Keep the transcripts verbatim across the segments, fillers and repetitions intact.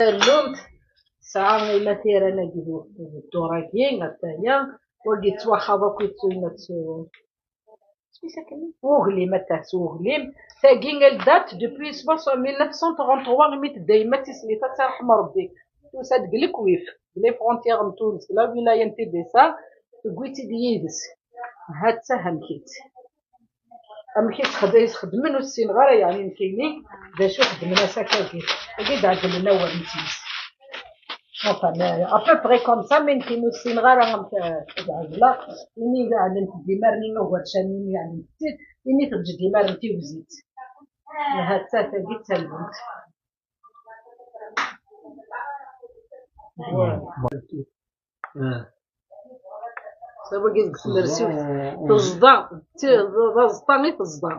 Tallunt tesɛa imatiran-agi d ddura-agi, ata-ya, wagi yettwaxaḍ akk, yettun s uglim, ata s uglim. Tagi, elle date depuis mille neuf cent trente-trois, imi tedda yemma d tislit, ad tt-irḥem Rebbi. Tusa-d deg Lekwif, deg les frontières n Tunes, deg la wilaya n Tibisa, tewwi-tt-id yid-s. Ha-tt-a amek-itt. Amek i s-xed-, i s-xedmen ur ssineɣ ara, yeɛni nekkini d acu xedmen-as akkagi. Agi d-ɛeddlen awal n times. Enfin, euh, à peu près comme ça, mais nekkini ur ssineɣ ara amek, euh, ad ɛedleɣ. Ini yeɛlent-d imarni agercal-nni, yeɛlent-tt-id, ini teǧǧ-d imar n tiwzit. Ha-tt-a tagi d tallunt. Ah. Sawa deg tmersiwt. Teẓda, d ti-, d aẓeṭṭa i teẓda.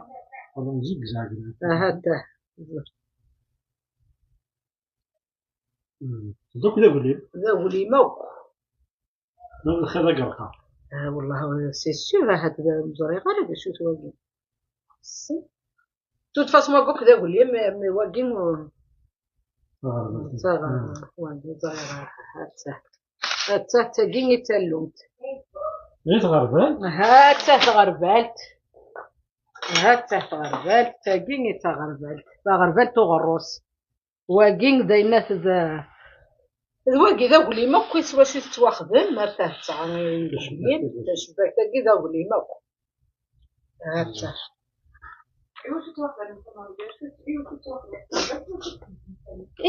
Ahat. Teẓda akk d aglim. D aglim akk. D lxiḍ agerqa. Ah, wallah, c'est sûr, ahat d, ur ẓriɣ ara d acu-t wagi. De toute façon, wagi akk d aglim, mais, mais wagi, euh, d taɣerma, wagi, ẓriɣ, atta. Atta, tagi i d tallunt. I tɣerbalt? Atta tɣerbalt. Atta tɣerbalt, tagi i d taɣerbalt. Taɣerbalt uɣerrus. Wagi d ayen at d, d wagi d aglim akk, s wacu tettwaxdem, ma tahetta, tacebbakt-agi d aglim akk. Hatta.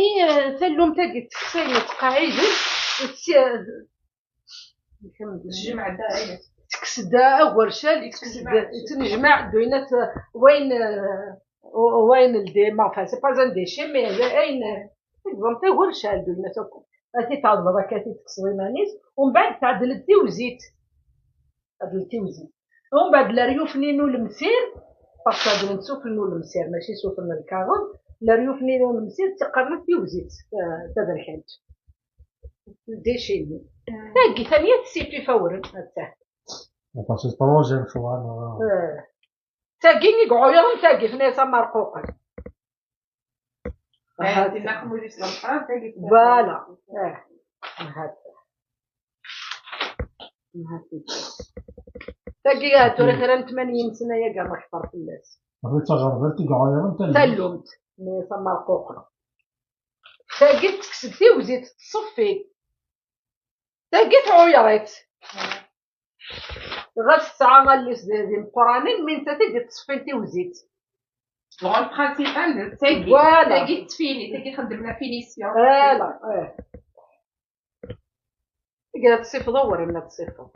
I, tallunt-agi tekkes ayen tettqaɛiden, tekkes-d agercal, tekkes-d, tettnejmaɛ ddunit, wayen, wayen ldima, enfin, c'est pas un déchet, mais ayen, exemple, agercal, ddunit akk. Ad t-tɛedleḍ akka, ad t-tekkseḍ iman-is, umbeɛd tɛedl-d tiwzit. Tɛedl tiwzit. Umbeɛd leryuf-nni n ulemsir, parce que ɛedlen s ufel n ulemsir, mačči s ufel n lkaɣeḍ, leryuf-nni n ulemsir ttaqqaren-as tiwzit, eh, taberkant. Déchet-nni. Tagi tanya tessif ifawren, atta. Enfin, c'est pas un choix, non. Eh. Tagi i iɛuyren, tagi tenna-yas amerquqen. Eh, ahat. Tinna xmuli s lebḥer, tagi. Voilà. Eh. Ahat. Ahat. Tagi, ah, tura kra n tmanyin sna yaga ma kter fell-as. Ahat d taɣerbalt i iɛuyren tallunt. Tallunt. Tenna-yas amerquqen. Tagi tekkes-d tiwzit, tṣeffi. Tagi tɛuyer-itt. Ɣas tesɛa allen-is d, d imeqqranen, mi nettat i d-ittṣeffin tiwzit. Bon, le principal, d tagi. Voilà. Tagi tettfini, tagi txeddem la finition. Voilà, eh. Tagi ad tsifeḍ, awer ad tsifeḍ.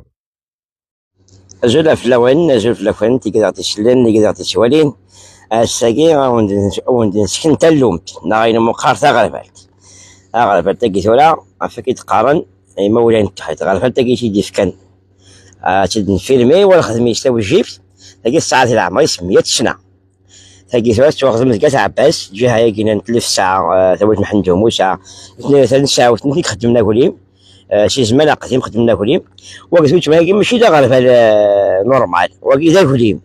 Azul fell-awen, azul fell-akent, igad aɣ-d-isellen, igad aɣ-d-iswalin. Ass-agi, ad wen-d-, ad wen-d-nesken tallunt, neɣ ayen meqqar taɣerbalt. Taɣerbalt-agi tura, ɣef akka i d-qqaren imawlan n tḥiḍ, taɣerbalt-agi i d-ifkan, ah, ad tt-id-nfirmi, wala xedmi s tawejjibt, tagi tesɛa di leɛmer-is meyya ssna. Tagi tura tettwaxdem deg At Ɛebbas, lǧiha-agi n Tlefsa, eh, tawit Mḥend U Musa, nutni atan sɛiwet, nutni i ixeddmen aglim, eh, si zman aqdim xeddmen aglim. Wagi tura mačči d aɣerbal, eh, normal, wagi d aglim.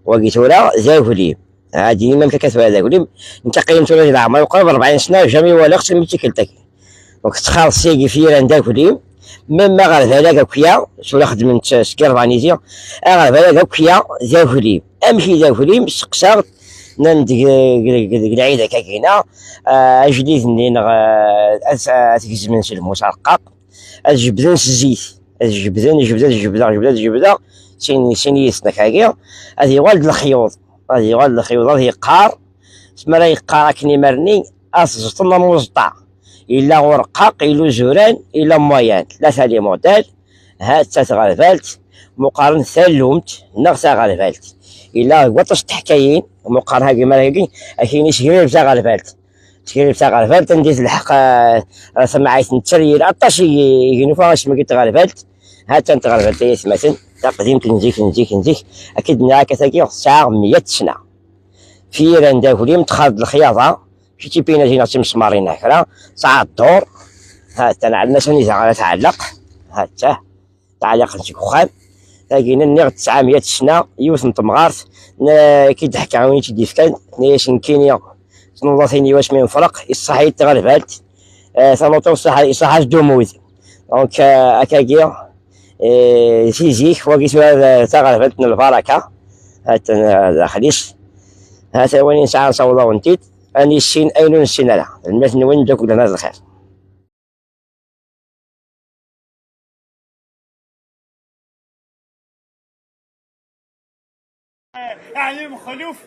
Wagi tura d aglim. Ɛad ini mamk akka tura d aglim. Nekk aql-i tura di leɛmer uqrib rebɛin sna, jamais walaɣ-tt armi d tikkelt-agi. Donc, tettxaḍ seg ifiran d aglim, même aɣerbal-agi akya, tura xedmen-t seg irebɛen izi, aɣerbal-agi akya d aglim. Amek i d aglim? Seqsaɣ-d, nnan-d deg, deg, deg, deg lɛid akkagina, ah, ajdid-nni neɣ, ah, ad, ad t-gezmen s lmus arqaq, ad jebden s zzit, ad jebden, jebden, jebdeɣ, jebdeɣ, jebdeɣ, sin, sin yis-neɣ akkagi, ad yuɣal d lexyuḍ, ad yuɣal d lexyuḍ, ad yeqqar, mi ara yeqqar akken imarni, ad t-ẓeṭṭen am uẓeṭṭa. Yella urqaq, yella uzuran, yella moyen, tlata les modèles. Ha-tt-a tɣerbalt, meqqaren tallunt neɣ taɣerbalt. Yella deg waṭas n teḥkayin, meqqaren hagi mara hagi, akin isegrir taɣerbalt. Tgrib taɣerbalt, anda i telḥeq, ah, tamɛayt n tteryel, aṭas i, i nufa asmi i tɣerbalt. Ha-tt-an tɣerbalt ay atmaten, taqdimt n zik, n zik, n zik. Akka d-nniɣ akka tagi, tesɛa meyya ssna. Fi yira n daglim, txaḍ lexyaḍa, mačči d tipinazi neɣ d timesmarin neɣ kra, tesɛa ddur. Ha-tt-an ɛelmen-as anida ara tɛelleq. Ha-tt-ah. Tɛaliqen seg uxxam. Tagi nniɣ tesɛa meyya ssna, yiwet n temɣart, n-, k-id-ḥka win i tt-id-ifkan, tenna-yas nekkini, tnuḍatin-iw asmi nefreq, iṣṣaḥ-iyi-d tɣerbalt, Eh, tamuṭi ṣṣeḥ-, ṣṣeḥḥa-s d umud. Donc, eh, akkagi, eh, si zik, wagi tura d taɣerbalt n lbaraka. Atan, eh, daxel-is. Hata win yesɛan sawḍawen-t-id, ad nissin ayen ur nessin ara. Lmut-nwen d akk lehna d lxir. Ɛli Mexluf,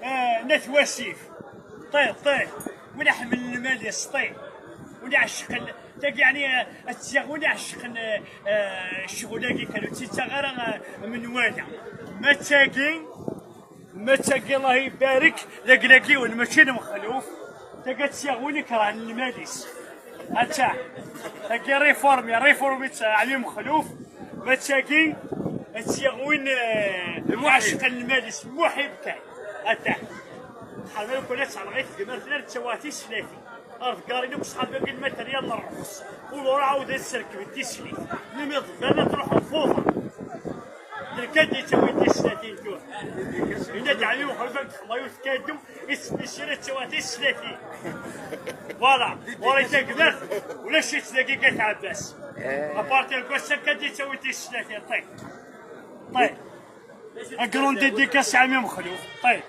eh, n At Wasif. Ṭi, ṭi. Win iḥemmlen lmal-is, ṭi. Win iɛecqen, tagi, yeɛni, eh, ad tt-yaɣ win iɛecqen, eh, eh, ccɣel-agi kan, ur tt-yettaɣ ara, eh, menwala. Ma d tagi, Ma d tagi, Allah ibarek, d agla n yiwen, mačči n Mexluf. Tagi ad tt-yaɣ win ikerhen lmal-is. Atta, tagi réforme, réforme-itt Ɛli Mexluf. Ma d tagi, ad tt-yaɣ win, eh, iɛecqen lmal-is, muḥib kan. Atta. Ḥader kul ad tɛelleɣ i tegmert, la nettawaɣ tislatin. Ar tgarin akk ṣṣḥab-agi lmateryal n ṛṛxus. Ur ur ɛawden ad serkben tislit. Imi ḍebbren ad truḥ lfuḍa. D lkad yettawin tislatin tura. Yenna-d Ɛli Uxelfan deg xḍayut kaddu, isbisir ad ttawaɣ tislatin. Voilà. Ɣur-i tagmert, ulac-itt dagi Gat Ɛebbas. Apartir n wass-a kan ad yettawi tislatin. Ṭiq. Ṭiq. Agrand dédicace i Ɛmi Mexluf. Ṭiq.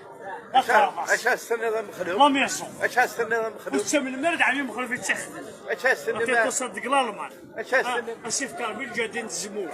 Acu as-tenniḍ a Mexluf? La maison. Acu as-tenniḍ a Mexluf? Ur tettamnem ara d Ɛmi Mexluf i tt-ixedmen. Acu as-tenniḍ? Aql-i ṭṭuseɣ deg Lalman. Acu as-tenniḍ? Ah, Asif Karbil Ǧadin Tzemmurt.